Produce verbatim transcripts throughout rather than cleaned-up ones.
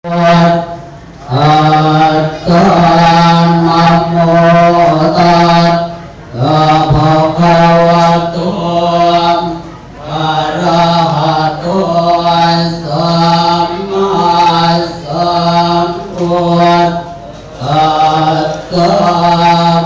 Tassa namo tassa bhagavato arahato sammāsambuddhassa.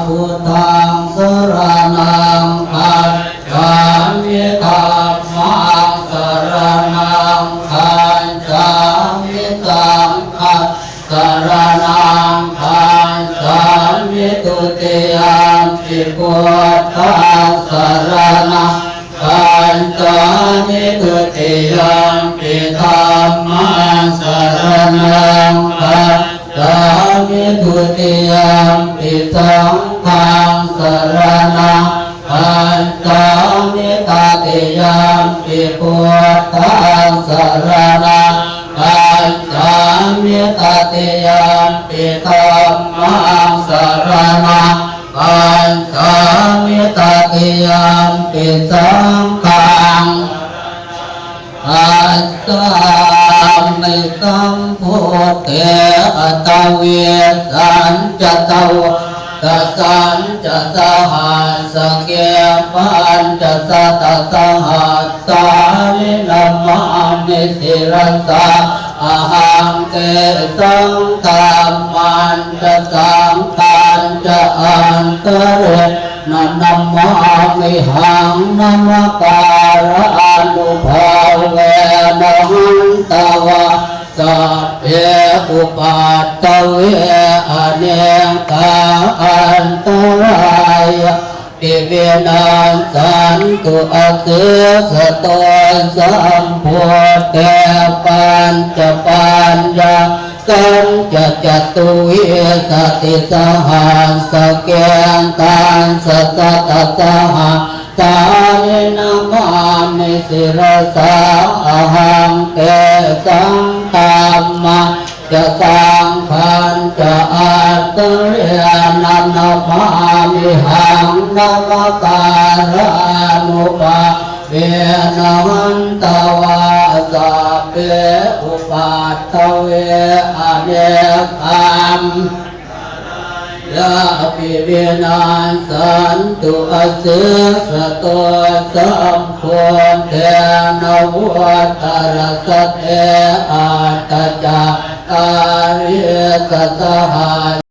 Buddhaṃ saraṇaṃ gacchāmi. Dhammaṃ saraṇaṃ gacchāmi. Saṅghaṃ saraṇaṃ gacchāmi. Dutiyampi buddhaṃ saraṇaṃ gacchāmi. Dutiyampi dhammaṃ saraṇaṃ gacchāmi. Dutiyampi saṅghaṃ saraṇaṃ gacchāmi. Tatiyampi buddhaṃ saraṇaṃ gacchāmi. Tatiyampi dhammaṃ saraṇaṃ gacchāmi. Tatiyampi saṅghaṃ gacchāmi. Sambuddhe aṭṭhavīsañca dvādasañca sahassake pañcasatasahassāni namāmi sirasā ahaṃ. Tesaṃ dhammañca saṅghañca ādarena namāmihaṃ. Namakārānubhāvena hantvā sabbe upaddave anekā antarāyā pi vinassantu asesato. Sambuddhe pañcapaññāsañca catuvīsatisahassake dasasatasahassāni namāmi sirasā ahaṃ. Tesaṃ dhamma ca saṅghañca ādarena namāmihaṃ. Namakārānubhāvena hantvā sabbe upaddave anekā antarāyāpi vinassantu asesato. Sambuddhe navuttarasate aṭṭhacattāḷīsasahassake